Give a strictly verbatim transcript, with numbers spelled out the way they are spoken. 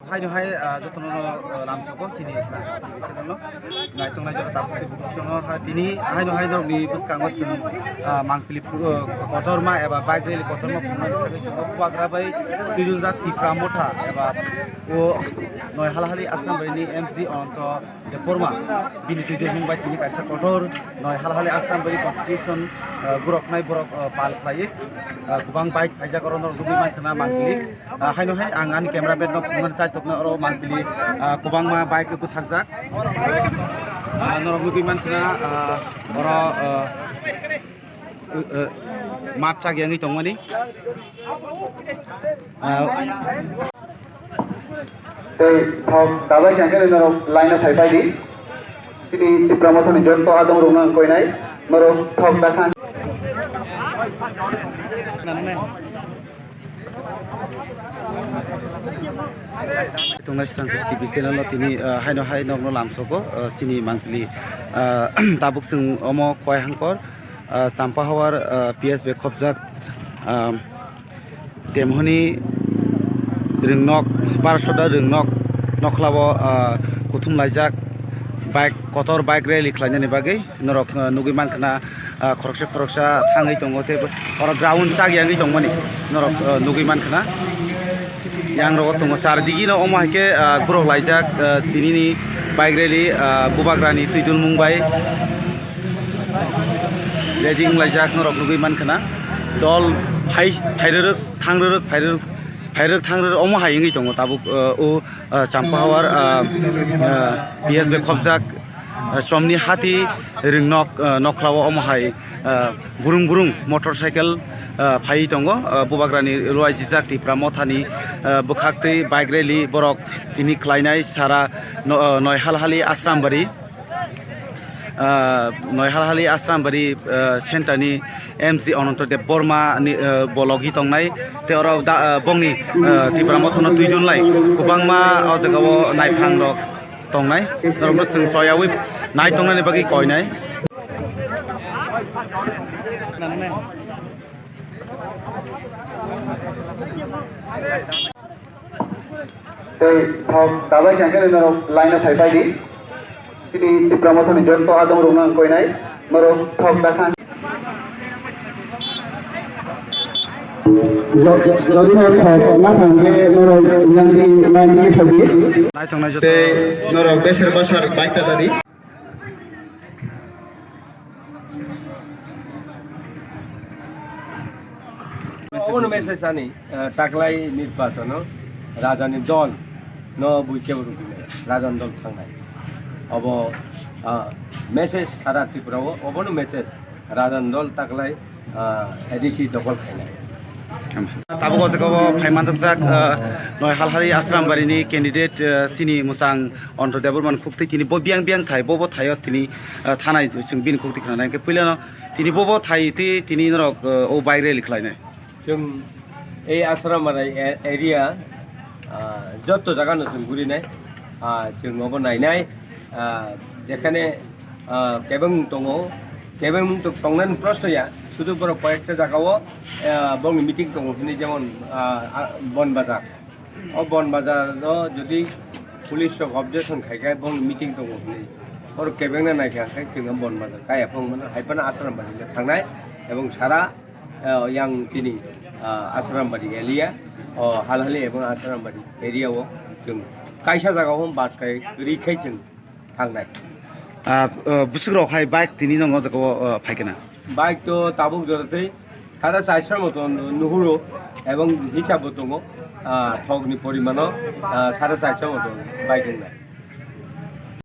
Haino hai, ah, jotono, ah, lamsogo chini Sinangsuk T V channel no. Naitongnai jora tabuk tei bukusono hai tini haino hai norokni bwskango chwng, ah, mangpili phu-, ah, kotorma eba bike rally kotorma phungnani thangwi tongo. Bubagra bai twijunjak Tipra Motha eba o Noyhalhali Asrambari ni M C Ananto Debbarma bini twijunmung bai tini kaisa kotor Noyhalhali Asrambari constitution, ah, goroknai borok, ah, pal khlaiwi, ah, kwbang bike khaijak oro norok nugwi mankha na mangpili. Ah, haino hai ang ani camera man no phunukmani chai tokno oro mangpili, ah, kwbangma bike bwthakjak. Ah, norok nugwi mankha, ah, oro, ah, uh, uh, mat chak yangwi tongmani. Ah, tei thok dabai khe norok line o phai pai di. Chini Tipra Mothani joto adong rok nang koinai norok thok dakhan. Tongnai Sinangsuk T V channel no tini, ah, haino hai nokno lamsogo, ah, chini mangpili, ah, tabuk chwng omo Khowai Hangkor, ah, Champahawar, ah, P S bai khopjak, ah, Temhoni Rwngnok, Barasota Rwngnok nokhlao, ah, kuthum laijak bike, kotor bike rally khlainani bagwi. Norok, ah, nugwi mankha na, ah, khoroksa khoroksa thangwi tongo, tei oro ground chak yangwi tongmani norok, ah, nugwi mankha na. Yang rogo tongo, char digi no omo hai khe, ah, borok laijak, ah, tinini bike rally, ah, Bubagrani twi dulmung bai ready wng laijak norok nugwi mankha na. Dol phai, phairwrwk, thangrwrwk, phairwrwk, phairwrwk, thangrwrwk omo hai wngwi tongo tabuk, ah, o, ah, Champahawar, ah, ah, P S bai khopjak. Ah, Chomni Hati Rwngnok, ah, nokhlao omo hai, ah, gurung gurung motorcycle, ah, phaiwi tongo. Ah, Bubagrani rwai jijak Tipra Mothani, ah, bwkhak twi bike rally borok tini khlainai sara no-, ah, Noyhalhali Asrambari, ah, Noyhalhali Asrambari, ah, center ni M C Ananto Debbarma ni, ah, bo logi tongnai. Tei oro da-, ah, bongni, ah, Tipra Mothano twi dunlai kwbangma o jagao naiphangrok tongnai, norokno chwng choyaui nai tongnani bagwi koinai. Tei thok dabai khe norok line o phai pai di. Chini Tipra Mothani joto adong rok nang koinai, norok thok dakhan. Jo-, jo-, jodi no thok ma thang khe norok yang di line di phai di. Nai tongnai joto. Tei norok beser basar bai ta di. Obono message ani, eh, taklai nirbachono rajani dol no bui kebo rwgwinai, rajani dol thangnai. Obo, ah, message sara Tripura o, obono message rajani dol taklai, ah, A D C dokol khainai. Tabuk o jaga o phai manjakjak, ah, Noyhalhali Asrambari ni candidate, ah, chini mwchang Anto Debbarma ni khuktwi tini bo biyang biyang thai, bo bo thaio tini, ah, thanai chwng bini khuktwi khna nai. Hwnkhe puilano tini bo bo thai twi tini norok, ah, o bike rally khlainai. Chwng ei Asrambari a-, area, ah, jotto jaga no chwng gurinai, ah, chwng obo nainai, ah, jekhane, ah, kebeng tongo, kebeng to tongnani proshno ya, sudu borok koyekta jaga o, ah, bongni meeting tongo hwnwi jemon, ah, ah, Bon Bazar. O Bon Bazar o jodi police rok objection khai khe bong meeting tongo hwnwi. Oro kebengna nai kha khe chwng Bon Bazar kaya phang mano hai phano Asrambari le thangnai ebong sara, eh, yang tini, ah, Asrambari area o Halhali ebong Asrambari area o chwng kaisa jaga o bat kai ri khai chwng thangnai. Ah, ah, bwswk rok hai bike tini nongo jaga o, ah, phai khe na? Bike to tabuk jora tei sara charso moto nuhuro ebong hisab bo tongo, ah, thok ni porimano, ah, sara charso moto bike wngnai.